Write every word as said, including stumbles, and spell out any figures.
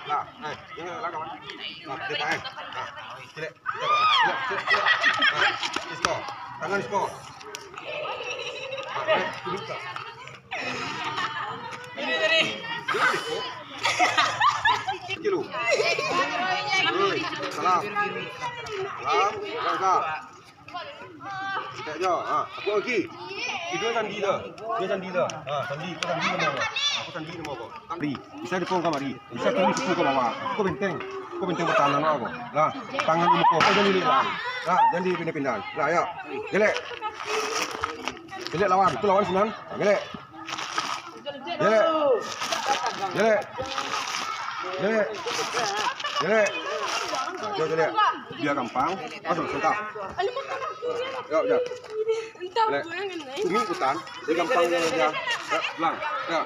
Nah, eh, jangan lah, kawan. Nah, dia pakai. Nah, cek, cek, cek, cek, cek. Nah, di skor. Tangan di skor. Nah, eh, duduk tak? Jangan di skor. Kilo. Oi, salam. Salam. Salam, salam. Cek jo, ha, aku lagi. Itu sandi dah. Dia sandi dah. Ha, sandi, kau sandi nama kau. Aku sandi nama kau. Sandi. Bisa dipong kamari. Bisa turun situ ke bawah. Aku benteng. Aku benteng pertahanan aku. Lah, tangan di muka. Kau jangan dilihat lah. Lah, jangan dipindah-pindah. Lah, ya. Gelek. Gelek lawan. Itu lawan sinan. Ha, gelek. Jelek. Jelek. Jelek. Jelek. Nah, coba jelek. Biar gampang. Masuk, sentap. Yuk, yuk. Jelek. Ini ikutan. Jadi gampang dia, dia. Yuk, pulang. Yuk.